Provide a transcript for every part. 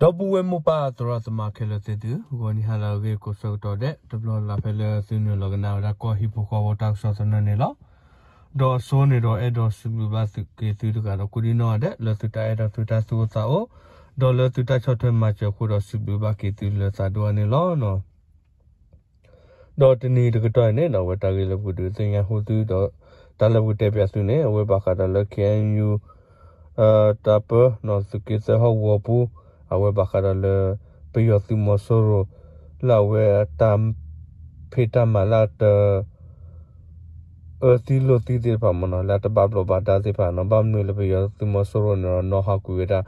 ဒီပုၢ်ဝဲၢ်မိၢ်ပၢ်သရၣ်သမါခဲလၢာ်သ့ၣ်သု, ဂီၤနံၤဟါလၢအဂ့ၤကိးဆၢကတီၢ်ဒဲး တဘျီလၢ်ဖဲလၢသုနုာ်လီၤကနၣ်ဝဲဒၣ်ကီၢ်ဟံၣ်ဖိဃီဖိတၢ်ကစီၣ်သနၢၣ်န့ၣ်လီၤ. ဒီးအစိန့ၣ်ဒီးအဲၣ်ဒိးစံးဘျုးဘၣ်သုက့ၤသုတဂၤဒီးကိးဒံနီၢ်ဂၤဒဲး လၢသုတၢ်အဲၣ်ဒိးသုတၢ်သူၣ်အိၣ်သးအိၣ်, ဒီးလၢသုတၢ်ဆီၣ်ထွဲမၤစၢၤအဃိဒီးစံးဘျုးဘၣ်က့ၤသုလၢသးဒိၣ်အါန့ၣ်လီၤ. ဒီးတနံၤတကတီၢ်အံၤန့ၣ် အဝဲတၢ်ဂ့ၢ်လၢပကဒုးသ့ၣ်ညါဟူသုဒီး တၢ်လၢပကတဲပၠးသုန့ၣ် အဝဲဘၣ်ဃးဒီးလၢ ခ့ၣ်အဲၣ်ယူၣ် တၢ်ပၢ သုးက့သၢဟီၣ်ကဝီၤပူၤ, အဝဲဘၣ်ဃးဒီးလၢ ပယီၤသုးမီၤစိရိၤ လၢအဝဲအတၢ်ဖံးတၢ်မၤလၢအတ အၢသံလိာ်သံသ့ၣ်တဖၣ်မ့ၢ်နီၤ လၢအတဘၣ်ဘျီးဘၣ်ဒါသ့ၣ်တဖၣ်နီၤ ဘၣ်မနုၤလၢပယီၤသုးမီၤစိရိၤန့ၣ်ဒီး နီၣ်ဟးကွံာ်ဝဲဒၣ်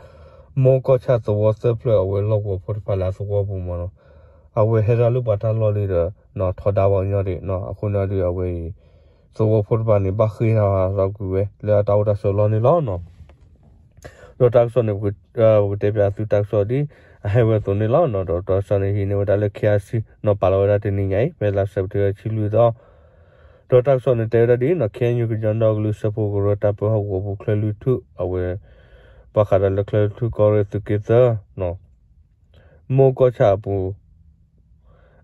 မိၢ်ကီၢ်ဆၣ်သဝီသၢဖျၢၣ်အဝဲလီၢ်ကဝီၤဖိတဖၣ်လၢအသဝီပူၤမ့ၢ်နီၤ, အဝဲဟဲထီၣ်လၢပှၤတၢ်လီၢ်လံဒီး ထီဒါပှၤကညီဒံးနီၤ အဃိန့ၣ်ဒီးအဝဲအံၤ သဝီဖိတဖၣ်န့ၣ် ဘၣ်ဃ့ၢ်ထီၣ်ကွံာ်ဝဲ လၢအတၢ်အိၣ်တၢ်ဆိးလီၢ်န့ၣ်လီၤနီၤ. ဒီးတၢ်ကစီၣ်န့ၣ် ပကတဲပၠးသုတၢ်ကစီၣ်ဒ်အဟဲဝဲအသိးန့ၣ်လီၤ. ဒီးတၢ်ကစီၣ်န့ၣ်ဟံးန့ၢ်ဝဲဒၣ်လၢ ခ့ၣ်အါစံ နီၤ ပာ်လီၤဝဲဒၣ်တနံၤညါအံၤ ဖဲလါစဲးပထ့ဘၢၣ်တဆံလွံၢ်သီ, ဒီးတၢ်ကစီၣ်န့ၣ်တဲဝဲဒၣ်ဒ်နီၤ ခ့ၣ်အဲၣ်ယူၣ် ကညီဒီကလုာ်စၢဖှိၣ်ကရၢတၢ်ပၢဟီၣ်ကဝီၤပူၤ ချၢၣ်လွံၢ်ထူၣ် အဝဲ ဘၣ်ဃးဒီးလၢချၢၣ်လွံၢ်ထူၣ်ကီၢ်ရ့ၣ်သုးက့သၢ မိၢ်ကီၢ်ဆၣ်အပူၤ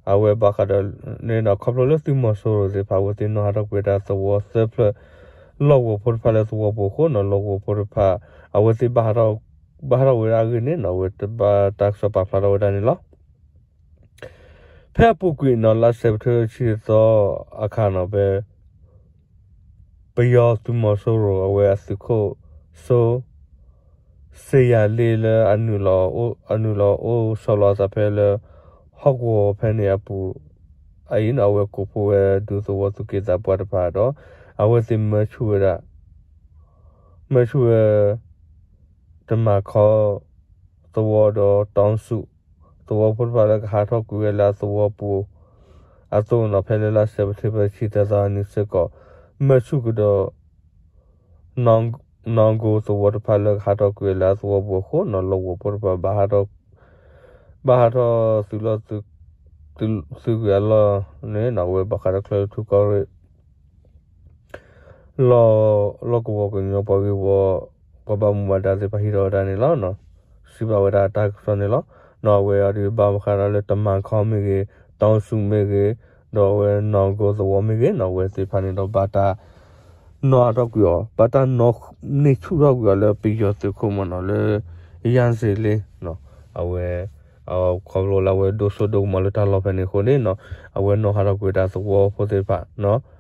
အဝဲဘၣ်ဃးဒီးန့ၣ်နီၤ ခီဖျိလၢသုးမီၤစိရိၤသ့ၣ်တဖၣ် အဝဲသ့ၣ်နီၣ်ဟးထီၣ်ကွံာ်ဝဲဒၣ်သဝီသၢဖျၢၣ် လီၢ်ကဝီၤဖိတဖၣ်လၢသဝီပူၤအဃိနီၤ လီၢ်ကဝီၤဖိတဖၣ် အဝဲသ့ၣ် ဘၣ်ဟးထီၣ်ဝဲဒၣ်အဂ့ၢ်န့ၣ်နီၤ အဝဲတဘၣ်တၢ်ကစီၣ်ပာ်ဖျါထီၣ်ဝဲဒၣ်န့ၣ်လီၤ. ဖဲအပူၤကွံာ်နီၤ လါစဲးပထ့ဘၢၣ်တဆံသီအခါနီၤ ဖဲ ပယီၤသုးမီၤစိရိၤအဝဲအသုးခိၣ်စိ စ့ယၤလ့လၢ အနုာ်လီၤအိၣ်ဆီလီၤအသးဖဲလၢ ဟီၣ်ကဝီၤဖဲန့ၣ်အပူၤ အအံၤနီၤ အဝဲကိးဖှိၣ်ဝဲဒူသဝီသူၣ်က့သးပှၢ်တဖၣ်ဒီး အဝဲသ့ၣ်မၢဆူၣ်ဝဲဒၣ် မၢဆူၣ်ဝဲ တမၤခီ သဝီဒီးတီစူၣ် သဝီဖိတဖၣ်လၢကဟးထီၣ်ကွံာ်ဝဲလၢအသဝီပူၤ အသိးနီၤ ဖဲလၢလါစဲးပထ့ဘၢၣ်တဆံသၢသီအနံၤစ့ၢ်ကီး မၢဆူၣ်ကဒီး နီၢ်ကိသဝီတဖၣ်လၢကဟးထီၣ်ကွံာ်ဝဲလၢအသဝီပူၤအဃိနီၤ လီၢ်ကဝီၤဖိတဖၣ် ဘၣ်ဟးထီၣ်သုးလီၢ် သုးကွံာ်အလီၢ်န့ၣ်နီၤ အဝဲဘၣ်ဃးဒီးချၢၣ်လွံၢ်ထူၣ်ကီၢ်ရ့ၣ် လီၢ်ကဝီၤကညီပှၤဂ့ၢ်ဝီ ပှၤဘၣ်မူဘၣ်ဒါသ့ၣ်တဖၣ်ဟံးထီၣ်ဝဲဒၣ်န့ၣ်လီၤ. စံးဘၣ်ဝဲဒၣ်တၢ်ကစီၣ်န့ၣ်လီၤ. နီၤ အဝဲအံၤဒီးဘၣ်ဃးဒီးလၢတမၤခီမ့ၢ်ဂ့ၤ, တီစူၣ်မ့ၢ်ဂ့ၤ, ဒီးအဝဲနီၢ်ကိသဝီမ့ၢ်ဂ့ၤနီၤ အဝဲသ့ၣ်တဖၣ်န့ၣ်ဒီးဘၣ်တၢ် နီၣ်ဟးထီၣ်ကွံာ်အီၤ ဘၣ်တၢ်နီၣ်န့ၢ်ဆူၣ်ထီၣ်ကွံာ်အီၤလၢပယီၤသုးခိၣ်မ့ၢ်နီၤ လၢ ယၣ်စ့လ့ အဝဲ ခီဖျိလၢအဝဲဒိၣ်စိဒိၣ်ကမီၤလၢတၢ်လီၢ်ဖဲန့ၣ်အဃိန့ၣ်နီၤ အဝဲနီၣ်ဟးထီၣ်ကွံာ်ဝဲ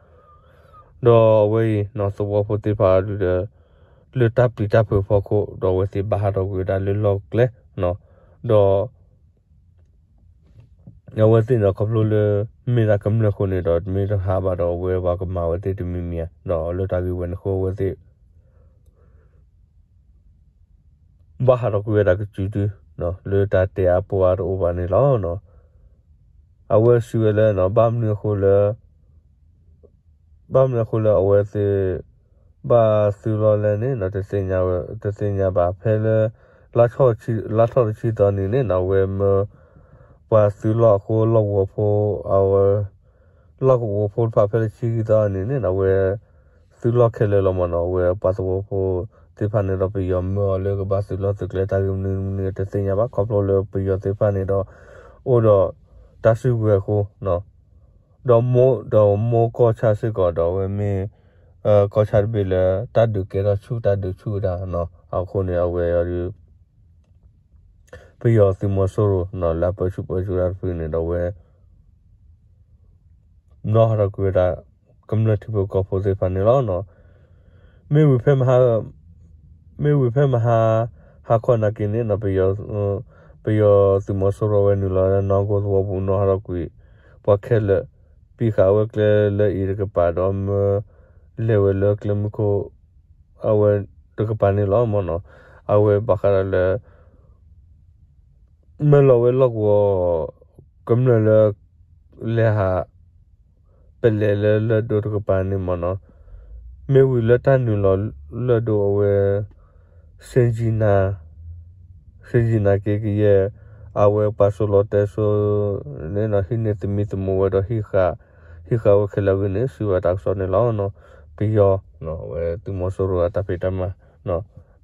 ဒၣ်သဝီဖိသ့ၣ်တဖၣ်နီၤ ဒီးအဝဲအံၤနီၤ သဝီဖိသ့ၣ်တဖၣ်အံၤဒီး လၢတၢ်ပျံၤတၢ်ဖုးဖီခိၣ် ဒီးအဝဲသ့ၣ်ဘၣ်ဟးထီၣ်ကွံာ်ဝဲဒၣ်လၢလီၢ်ကျဲ ဒီး အဝဲသ့ၣ်န့ၣ်ဒီးခီဖျိလၢ မ့ၢ်ဒၣ်ကမျၢၢ်အဃိန့ၣ်ဒီး မ့ၢ်တဟးဘၣ်ဒီးအဝဲပှၤကမၤဝဲသ့ၣ်တမံၤမံၤဧါ ဒီးလၢတၢ်ဂ့ၢ်ဝဲန့ၣ်အဃိ အဝဲသ့ၣ် ဘၣ်ဟးထီၣ်ကွံာ်ဝဲဒၣ်ကစုဒု လၢတၢ်တဲအါပီအါတအိၣ်ဘၣ်န့ၣ်လီၤ. အဝဲစံးဝဲလၢ ဘၣ်မနုၤအဃိလၢ ဘၣ်မနုၤအဃိလၢအဝဲသ့ၣ် ဘၣ်သုးလီၢ်လဲၣ်န့ၣ် တသ့ၣ်ညါဘၣ် ဖဲလၢ လါထီၣ်တဆံသီနံၤန့ၣ်နီၤ အဝဲမၢ ပှၤသုးလီၢ်အဃိ လီၢ်ကဝီၤဖိ အဝဲ လီၢ်ကဝီၤဖိတဖၣ်ဖဲလၢဆံခံသီနံၤန့ၣ်နီၤ အဝဲ သုးလီၢ်ခဲလၢာ်လီၤမ့ၢ်နီၤ အဝဲပှၤသဝီဖိသ့ၣ်တဖၣ်န့ၣ်ဒီး ပယီၤမၢအီၤလၢကဘၣ်သုးလီၢ်သုးကျဲတၢ်ဂ့ၢ်မနုၤမနုၤတသ့ၣ်ညါဘၣ် ခီဖျိလၢပယီၤသ့ၣ်တဖၣ်န့ၣ်ဒီး အိၣ်ဒီးတၢ်စုကဝဲၤအဃိ ဒီး ဒီးမိၢ်ကီၢ်ဆၣ်စ့ၢ်ကီးဒီးအဝဲမ့ၢ် ကီၢ်ဆၣ်တဘ့ၣ်လၢ တၢ်ဒုးကဲထီၣ်ဆူၣ်တၢ်ဒုးဆူၣ်ဝဲဒၣ်နီၤ အဃိန့ၣ် အဝဲအံၤဒီး ပယီၤသုးမီၤစိရိၤနီၤ လၢအပၢဆူၣ်ပၢစိးတၢ်တဖုန့ၣ်ဒီးအဝဲ နီၣ်ဟးထီၣ်ကွံာ်ဝဲဒၣ် ကမျၢၢ်ထံဖိကီၢ်ဖိသ့ၣ်တဖၣ်န့ၣ်လီၤ. မ့ၢ်ဝံၤဖဲမဟါ မ့ၢ်ဝံၤဖဲမဟါ ဟါခီနာ်က့န့ၣ်နီၤ ပယီၤသုးမီၤစိရိၤဝဲနုာ်လီၤလၢနီၢ်ကိသဝီပူၤနီၣ်ဟးထီၣ်ကွံာ် ပှၤခဲလၢာ် ပံးဃာ်ဝဲကျဲလၢအံၤတကပၤဒီးမၢ လဲၤဝဲလၢကျဲမုၢ်ခိၣ် အဝဲတကပၤန့ၣ်လီၤမ့ၢ်နီၤ အဝဲဘၣ်ဃးဒီးလၢ မၢလီၤဝဲလီၢ်ကဝီၤ ကမျၢၢ်လၢ လဲၤဟး ပလဲၤလၢလၢၢ်ဒိၣ်တကပၤန့ၣ်မ့ၢ်နီၤ မ့ၢ်ဝံၤလၢတၢ်နုာ်လီၤလၢၢ်ဒိၣ်အဝဲ စ့ၣ်ကၠံနၤ စ့ၣ်ကၠံနၤက့ကယဲၢ် အဝဲပှၤစိာ်လီၤတဲစိန့ၣ်နီၤ ဟံးန့ၢ်သမံသမိးဝဲဒီး ဟံးဃာ်ဝဲခဲလၢာ်အဂ့ၢ်န့ၣ် စံးဘၣ်တၢ်ကစီၣ်န့ၣ်လီၤ. ပယီၤ အဝဲသုးမီၤစိရိၤအတၢ်ဖံးတၢ်မၤ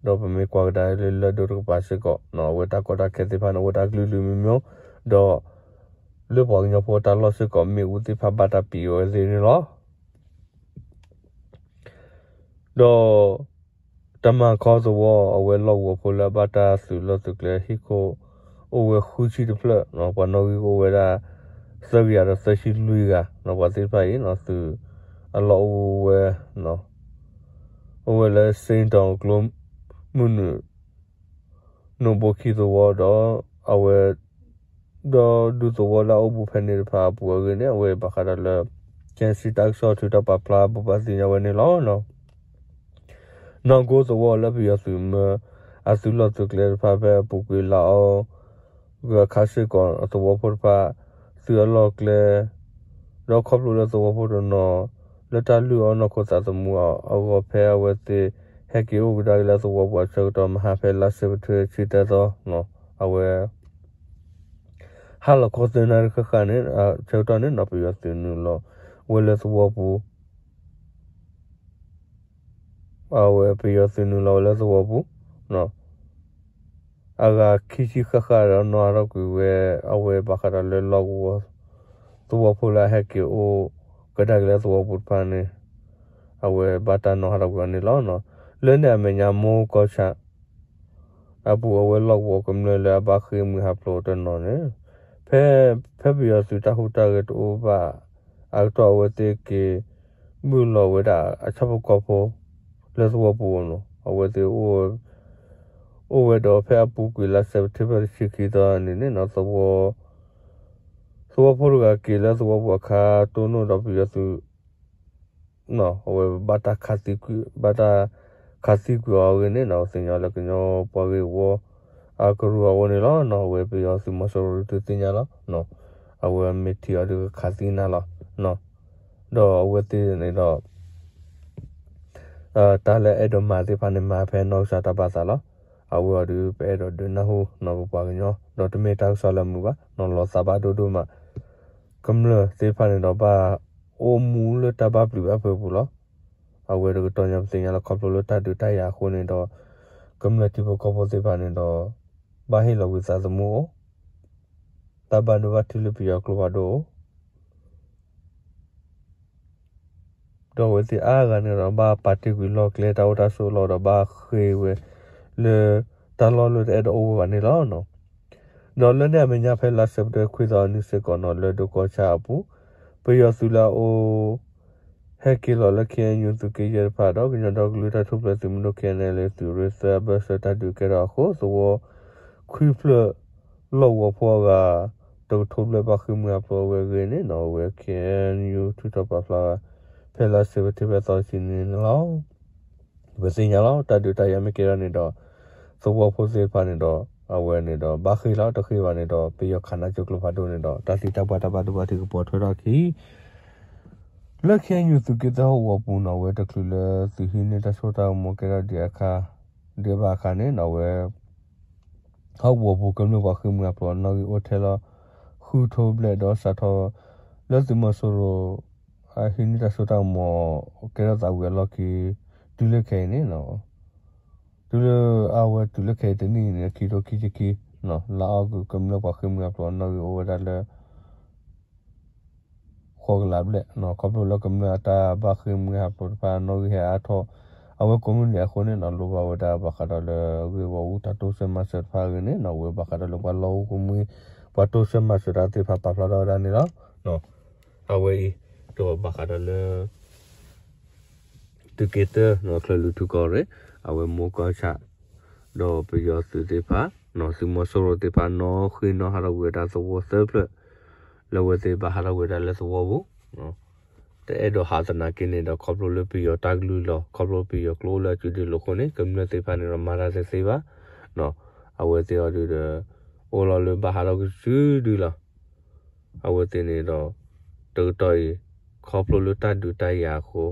ဒီးပမ့ၢ်ကွၢ်ကဒါလၢလၢၢ်ဒိၣ်တကပၤစ့ၢ်ကီး အဝဲတၢ်ကီတၢ်ခဲသ့ၣ်တဖၣ်န့ၣ် အိၣ်ဝဲတၢ်ကလုာ်ကလုာ်မံၤမံၤ, ဒီး လၢပှၤကညီဖိတၢ်လီၢ်စ့ၢ်ကီးမ့ၣ်အူသ့ၣ်တဖၣ်ဘၣ်တၢ်ပံးအီၤဝဲသ့ၣ်န့ၣ်လီၤ. ဒီး တၢ်မၤခီသဝီ အဝဲလီၢ်ကဝီၤဖိလၢအဘၣ်တၢ်သုးလီၢ်သုးကျဲဟံၣ်ခိၣ် အိၣ်ဝဲဃုဆံတဖျၢၣ်, ပှၤနီၣ်ဂံၢ်ကအိၣ်ဝဲဒၣ် သၢကယၤဒီးသၢဆံလွံၢ်ဂၤ, ပှၤသ့ၣ်တဖၣ်အံၤ သုးအလီၢ်အိၣ်ဝဲ အိၣ်ဝဲလၢ စ့ၣ်တီၤ ကျိမုၢ်နုာ် နိၣ်ဘိခံသဝီဒီး အဝဲ ဒီးဒူသဝီလၢအအိၣ်ဘူးဖဲန့ၣ်တဖၣ်အပူၤအဂ့ၢ်န့ၣ် အဝဲဘၣ်ဃးဒီးလၢ ကၠဲစံတၢ်ကစီၣ်ထုးထီၣ်ပာ်ဖျါဘိးဘၣ်သ့ၣ်ညါဝဲန့ၣ်လီၤ. နီၢ်ကိသဝီလၢပယီၤသုးမၢ အသုးလီၢ်သုးကျဲတဖၣ်ဖဲအပူၤကွံာ်လါအီ ဂၢၢ်အခါစ့ၢ်ကီး သဝီဖိတဖၣ် သုးအလီၢ်ကျဲ ဒီးခီဖျိလၢသဝီဖိတနီၤ လၢတၢ်လုၢ်အီၣ်နီၢ်ခိသးသမူအဂီၢ် ဖဲအဝဲသ့ၣ် ဟဲက့ၤအိၣ်ကဒါက့ၤလၢသဝီပူၤအဆၢကတီၢ် မဟါဖဲလါစဲးပထ့ဘၢၣ် ဆံသၢသီ အဝဲ ဟါလီၤခီသၢနၣ်ရံၣ်ဃၣ်ဃၣ်န့ၣ် ဆၢကတီၢ်န့ၣ်နီၤ ပယီၤသုးနုာ်လီၤဝဲလၢသဝီပူၤ အဝဲပယီၤသုးနုာ်လီၤဝဲလၢသဝီပူၤ အဂၤခံဆံဃၣ်ဃၣ်ဒီး နီၣ်ဟးထီၣ်ကွံာ်ဝဲ အဝဲဘၣ်ဃးဒီးလၢလီၢ်ကဝီၤ သဝီဖိလၢအဟဲက့ၤအိၣ်ကဒါက့ၤလၢသဝီပူၤတဖၣ်န့ၣ် အဝဲဘၣ်တၢ်နီၣ်ဟးထီၣ်ကွံာ်အီၤန့ၣ်လီၤ. လၢန့ၣ်အမဲာ်ညါ မိၢ်ကီၢ်ဆၣ် အပူၤ အဝဲလီၢ်ကဝီၤကမျၢၢ်လၢအဘၣ်ဃ့ၢ်မှံဟးဖျိးတနီၤန့ၣ် ဖဲ ဖဲပယီၤသုးတၢ်ဟူးတၢ်ဂဲၤတအိၣ်ဘၣ်အကတီၢ် အဝဲသ့ၣ်က့ၤ ဘုၣ်လီၤဝဲဒၣ်အဆၣ်ဖိကီၢ်ဖိ လၢသဝီပူၤအီၤနီၤ အဝဲသ့ၣ် အိၣ်ဝဲဒီးဖဲအပူၤကွံာ်လါစဲးပထ့ဘၢၣ်တဆံခံသီန့ၣ်န့ၣ်နီၤ သဝီဖိတဂၤက့ၤလၢသဝီပူၤအခါ တိၢ်နီၣ်ဒီးပယီၤသုး အဝဲဘၣ်တၢ်ခးသံကွံာ် ဘၣ်တၢ်ခးသံကွံာ်အီၤအဂ့ၢ်န့ၣ်နီၤ သ့ၣ်ညါလၢကညီပှၤဂ့ၢ်ဝီ အကရူၢ်အအိၣ်န့ၣ်လီၤနီၤ အဝဲပယီၤသုးမီၤစိရိၤဒုးသ့ၣ်ညါလီၤ အဝဲမ့ၢ်ထံၣ်အီၤဒုးကခးသံနၤလီၤ ဒီးအဝဲသ့ၣ်န့ၣ်ဒီး တၢ်လၢအဲၣ်ဒိးမၤသ့ၣ်တဖၣ်န့ၣ် မၤဖဲနီၢ်ကစၢ်တၢ်ဘၣ်သးလီၤ. အဝဲအီၤဒုး ပအဲၣ်ဒိးဒုးနၢ်ဟူနီၤ ပပှၤကညီ ဒီးတမ့ၢ်တၢ်ကစီၣ်လၢမုာ်ဘၣ်နီၤ လီၤသးဘၣ်ဒိၣ်ဒိၣ်မး ကမျၢၢ်သ့ၣ်တဖၣ်န့ၣ်ဒီး ဘၣ်အိၣ်မူလၢတၢ်ဘၣ်ပျံၤဘၣ်ဖုးအပူၤလီၤ. အဝဲတကတီၢ်ညါပသ့ၣ်ညါလၢခီဖျိလၢတၢ်ဒုးတၢ်ယၤအဃိန့ၣ်ဒီး ကမျၢၢ်ထံဖိကီၢ်ဖိသ့ၣ်တဖၣ်န့ၣ်ဒီး ဘၣ်ဟ့ၣ်လီၤကွံာ်သးသမူအိၣ် တၢ်ဘၣ်ဒိဘၣ်ထံးလၢပယီၤကျိဖးဒိၣ်အိၣ် ဒီးအဝဲသ့ၣ်အါဂၤန့ၣ်ဒီး ဘၣ်ပာ်တ့ၢ်ကွံာ်လီၢ်ကျဲတၢ်အိၣ်တၢ်ဆိးလီၤဒီး ဘၣ်ဃ့ၢ်ဝဲလၢ တၢ်လီၢ်လၢတအဲၣ်ဒိးအိၣ်ဝဲဘၣ်န့ၣ်လီၤ. ဒီးလၢန့ၣ်အမဲာ်ညါဖဲလါစဲးပထ့ဘၢၣ်ခွံသီအနံၤစ့ၢ်ကီးနီၤ လၢဒိကီၢ်ဆၣ်အပူၤ ပယီၤသုးလၢအအိၣ် ဟဲက့ၤလီၤလၢ ခ့ၣ်အဲၣ်ယူၣ် သုးက့ယဲၢ်တဖၣ်ဒီး ကညီဒီကလုာ်တၢ်ထူၣ်ဖျဲးသုးမုၢ်ဒိၣ် ခ့ၣ်အဲၣ်အဲၣ်ယူၣ် သုးရ့ၣ်သၢအဘၢၣ်စၢၤတၢ်ဒုးကဲထီၣ်အဃိ သဝီခွံဖျၢၣ် လီၢ်ကဝီၤဖိအဂၤ တကထိဘျဲၣ်ဘၣ်ဃ့ၢ်မှံဟးဖျိးဝဲအဂ့ၢ်န့ၣ်နီၤ အဝဲ ခ့ၣ်အဲၣ်ယူၣ် ထုးထီၣ်ပာ်ဖျါ ဖဲလါစဲးပထ့ဘၢၣ်သီတဆံန့ၣ်လီၤ. ပသ့ၣ်ညါလီၤ တၢ်ဒုးတၢ်ယၤမ့ၢ်ကဲထီၣ်န့ၣ်ဒီး သဝီဖိသ့ၣ်တဖၣ်န့ၣ်ဒီး အဝဲန့ၣ်ဒီး ဘၣ်ဃ့ၢ်လီၤ တဃ့ၢ်ဘၣ်န့ၣ်ဒီး ပယီၤခးနါစိၤကျိဖးဒိၣ်န့ၣ်ဒီး တၢ်သံတၢ်ပှၢ်တၢ်ဘၣ်ဒိဘၣ်ထံးကပီၤထွဲထီၣ်အခံ လၢ ခ့ၣ်အဲၣ်ယူၣ် သုးက့သၢဟီၣ်ကဝီၤပူၤနီၤ အဝဲတချုးလၢသုးဟံးန့ၢ်တၢ်စိတၢ်ကမီၤကဲထီၣ်ဒံးအခါ ဒံးဘၣ်အခါန့ၣ်နီၤ အဝဲ ဟီၣ်ကဝီၤပူၤကမျၢၢ်ပှၤဃ့ၢ်မှံဟးဖျိးအနီၣ်ဂံၢ်အိၣ်ထဲလီၤ ဃုကထိဘျဲၣ်ဒီးစးထီၣ် လၢသုးမီၤစိရိၤ အဟံးန့ၢ်တၢ်စိတၢ်ကမီၤ ကဲထီၣ်သးဝံၤအလီၢ်ခံ တုၤလၢခဲအံၤန့ၣ် တုၤလၢအဝဲတုၤလၢခဲအံၤတနံၣ်န့ၣ် ခံထိခံဆံခံ လါအီကူးကမျၢၢ်ပှၤဃ့ၢ်မှံဟးဖျိးအနီၣ်ဂံၢ်အိၣ်ဝဲဒၣ်လၢ ဃိးကလးဘျဲၣ် ခီဖျိလၢကမျၢၢ်အတၢ်ဘၣ်ဃ့ၢ်မှံဟးဖျိးတဖၣ်အနီၣ်ဂံၢ်ဟဲအါထီၣ် အဝဲကိးမုၢ်နံၤအဃိန့ၣ်နီၤ လိၣ်ဘၣ်ဝဲဒၣ်ဘၣ်ဃးဒီးလၢအဂ့ၢ်ဝီအူတၢ်တိစၢၤမၤစၢၤတဖၣ်အဂ့ၢ်န့ၣ်နီၤ အဝဲဘၣ်ဃးဒီးလၢပှၤလီၢ်အိၣ်ကမှံ ပှၤတိစၢၤမၤစၢၤတၢ်သ့ၣ်တဖၣ်ပာ်ဖျါထီၣ်ဝဲဒၣ်န့ၣ်လီၤ. အဝဲအံၤ ဒီးဘၣ်ဃးဒီးလၢ သုးက့သၢ ချၢၣ်လွံၢ်ထူၣ်ကီၢ်ရ့ၣ် အဝဲမိၢ်ကီၢ်ဆၣ် ဒီးပယီၤသုးသ့ၣ်တဖၣ် သုးမီၤစိရိၤသ့ၣ်တဖၣ် နီၣ်ဃ့နီၣ်ဟးထီၣ်ကွံာ်ဝဲဒၣ်သဝီသၢဖျၢၣ် လၢအဝဲသ့ၣ်ဘၣ်ဟးထီၣ်ကွံာ်ဝဲဒၣ်လၢသဝီပူၤ တအဲၣ်ဒိးဟးသနာ်က့န့ၣ်ဒီး ခီဖျိလၢပယီၤတၢ်ကလုၢ်လီၤ ခီဖျိပယီၤကျိအိၣ်လၢအစုဒုးလိာ်အဃိန့ၣ် ကမျၢၢ်သ့ၣ်တဖၣ်န့ၣ်ဒီးမၤတၢ်တသ့ဘၣ် အဝဲသ့ၣ်အီၤဒုးဒီး အိၣ်လီၤလၢဘၣ်ဟးထီၣ်ကွံာ်စုဒုလီၤ. အဝဲသ့ၣ်န့ၣ်ဒီး တကတီၢ်အံၤ ခီဖျိလၢတၢ်ဒုးတၢ်ယၤအဃိ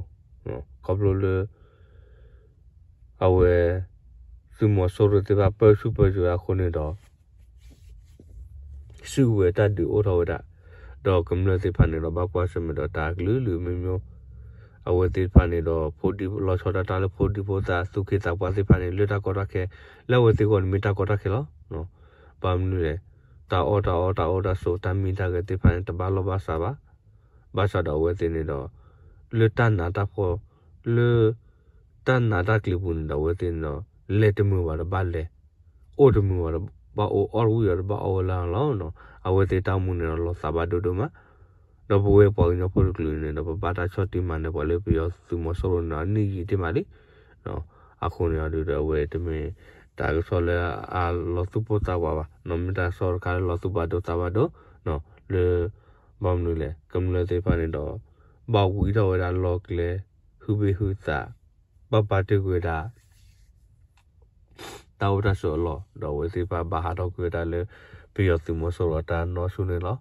ခီဖျိလၢ အဝဲ သုးမီၤစိရိၤသ့ၣ်တဖၣ်ပၢဆူၣ်ပၢစိးအဃိန့ၣ်ဒီး စုကဝဲၤတၢ်ဒုးအိၣ်ထီၣ်ဝဲဒၣ် ဒီးကမျၢၢ်သ့ၣ်တဖၣ်န့ၣ်ဒီး ဘၣ်ကွၢ်ဆၢၣ်မဲာ်ဒီးတၢ်ကလုာ်ကလုာ်မံၤမံၤ အဝဲသ့ၣ်တဖၣ်န့ၣ်ဒီး ဖိဒံလီၤဆီဒၣ်တၢ်လၢဖိဒံဖိသၣ် သူၣ်က့သးပှၢ်သ့ၣ်တဖၣ်န့ၣ် လၢတၢ်ကီတၢ်ခဲ, လၢအဝဲသ့ၣ်အဂီၢ်န့ၣ်မ့ၢ်တၢ်ကီတၢ်ခဲလီၤ. ဘၣ်မနုၤလဲၣ်, တၢ်အီၣ်တၢ်အီတၢ်အိၣ်တၢ်ဆိး တၢ်မံတၢ်ဂဲၤသ့ၣ်တဖၣ်န့ၣ် တဘၣ်လီၢ်ဘၣ်စးဘၣ်. ဘၣ်ဆၣ်ဒီးအဝဲသ့ၣ်န့ၣ်ဒီး လၢတၢ်နးတၢ်ဖှီၣ် လၢ တၢ်နးတၢ်ကျံၤပူၤန့ၣ်ဒီး အဝဲသ့ၣ်န့ၣ်ဒီး လဲၤတမုာ်ဘၣ်ဒီးဘၣ်လဲၤ, အိၣ်တမုာ်ဘၣ်ဒီးဘၣ်အိၣ်, အီၣ်တဝံၣ်ဒီးဘၣ်အီၣ်ဝဲလၢ်လီၤ. အဝဲသ့ၣ်တၢ်အိၣ်မူန့ၣ်ဒီး လီၤသးဘၣ်ဒိဒိၣ်မး, ဒီးပဝဲပှၤကညီဖိတကလုာ်န့ၣ်ဒီး ပဘၣ်တၢ်ဆီၣ်တံၢ်မၤနၢၤပှၤလၢပယီၤသုးမီၤစိရိၤန့ၣ်ဒီး အနံၣ်ယံာ်တ့ၢ်မးလံ. အဃိန့ၣ်အီၤဒုးဒီး အဝဲတမ့ၢ်တၢ်ကစီၣ်လၢအလီၤသူၣ်ပိၢ်သးဝးဘၣ်, မ့ၢ်တၢ်ကစီၣ်တခါလၢလီၤသူၣ်ဘၣ်ဒိသးဘၣ်ဒိ, လၢ ဘၣ်မနုၤလဲၣ်, ကမျၢၢ်သ့ၣ်တဖၣ်န့ၣ်ဒီး ဘၣ်ဝံထီၣ်ဝဲဒၣ်လီၢ်ကျဲ, ဟုဘ့ၣ်ဟုသး, ဘၣ်ပာ်တ့ၢ်ကွံာ်ဝဲဒၣ် တၢ်အိၣ်တၢ်ဆိးအလီၢ်, ဒီးအဝဲသ့ၣ်တဖၣ်ဘၣ်ဟးထီၣ်ကွံာ်ဝဲဒၣ်လၢ ပယီၤသုးမီၤစိရိၤအတၢ်နီၣ်ဆူၣ်န့ၣ်လီၤ.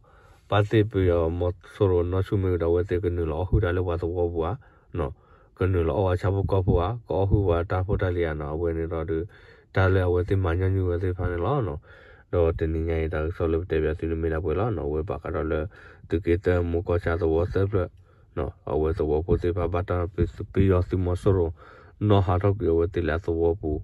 ဘၣ်သ့ၣ်ပယီၤမီၤစိရိၤနီၣ်ဆူၣ်မ့ၢ်ဝံၤဒီး အဝဲသ့ၣ်ကနုာ်လီၤအီၣ်ဟုၣ်တၢ်လၢပှၤသဝီပူၤဧါ, ကနုာ်လီၤအီၣ်ဝဲဆၣ်ဖိကီၢ်ဖိဧါ, ကအီၣ်ဟုၣ်ဝဲတၢ်ဖိတၢ်လံၤဧါနီၤ, အဝဲန့ၣ်ဒီးဒုး တၢ်လၢအဝဲသ့ၣ်မၤညီနုၢ်ဝဲသ့ၣ်တဖၣ်န့ၣ်လီၤ. ဒီးတနံၤညါအံၤ တၢ်ကစီၣ်လၢပတဲပၠးသုန့ၣ်မ့ၢ်ဒၣ်ပှဲၤလီၤ. အဝဲဘၣ်ဃးဒီးလၢ သုးက့သၢ မူကီၢ်ဆၣ်သဝီသၢဖျၢၣ် အဝဲသဝီဖိသ့ၣ်တဖၣ်ဘၣ်တၢ်ပယီၤသုးမီၤစိရိၤ နီၣ်ဟးထီၣ်ကွံာ်အဝဲသ့ၣ်လၢအသဝီပူၤ,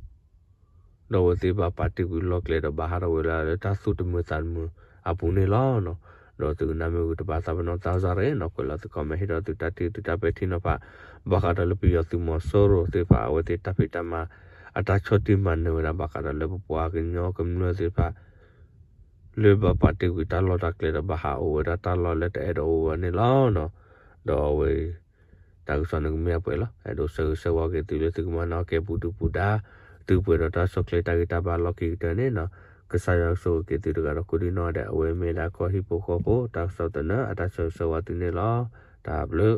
ဒီးအဝဲသ့ၣ်ဘၣ်ပာ်တ့ၢ်ကွံာ်လီၢ်ကျဲဒီးဘၣ်ဟးထီၣ်ဝဲဒၣ်လၢတၢ်သူၣ်တမုာ်သးတမုာ်အပူၤန့ၣ်လီၤ. ဒီးသုကနၣ်မ့ၢ်ဂ့ၤတဘၣ်သးပ့ၤနီၣ်သးစၢ်တဂ့ၤနီၤ, ကွဲးလီၤသု comment ဟ့ၣ်ဒီးသုတၢ်ထံၣ်သုတၢ်ပဲာ်ထံနီၤဖး ဘၣ်ဃးဒီးလၢပယီၤသုးမီၤစိရိၤသ့ၣ်တဖၣ် အဝဲသ့ၣ်တၢ်ဖံးတၢ်မၤ အတၢ်ဆီၣ်တံၢ်မၤနၢၤဝဲဒၣ် ဘၣ်ဃးဒီးလၢပပှၤကညီကမျၢၢ်သ့ၣ်တဖၣ် လၢဘၣ်ပာ်တ့ၢ်ကွံာ်တၢ်လီၢ်တၢ်ကျဲဒီးဘၣ်ဟးအိၣ်ဝဲဒၣ်တၢ်လီၢ်လၢတအဲၣ်ဒိးအိၣ်ဝဲန့ၣ်လီၤ. ဒီးအဝဲ တၢ်ကစီၣ်န့ၣ်ကမ့ၢ်အပှဲၤလီၤ. အဲၣ်ဒိးဆၢဂ့ၤဆၢဝါက့ၤသုလၢသုကမၤနၢၤက့ၤပူၤဒုၣ်ပူၤဒါ သုပှဲၤဒီးတၢ်ဆီၣ်ချ့တၢ်ဂံၢ်တၢ်ဘါလီၢ်ခံကတၢၢ်န့ၣ်နီၤ, ကစၢ်ယွၤကဆိၣ်ဂ့ၤက့ၤသုတဂၤဒီးကိးဒံနီၢ်ဒဲး အဝဲမ့ၢ်ဒၣ်ကီၢ်ဟံၣ်ဖိဃီဖိ တၢ်ကစီၣ်သနၢၣ် အတၢ်ဆၢဂ့ၤဆၢဝါသုန့ၣ်လီၤ. တၢ်ဘျုး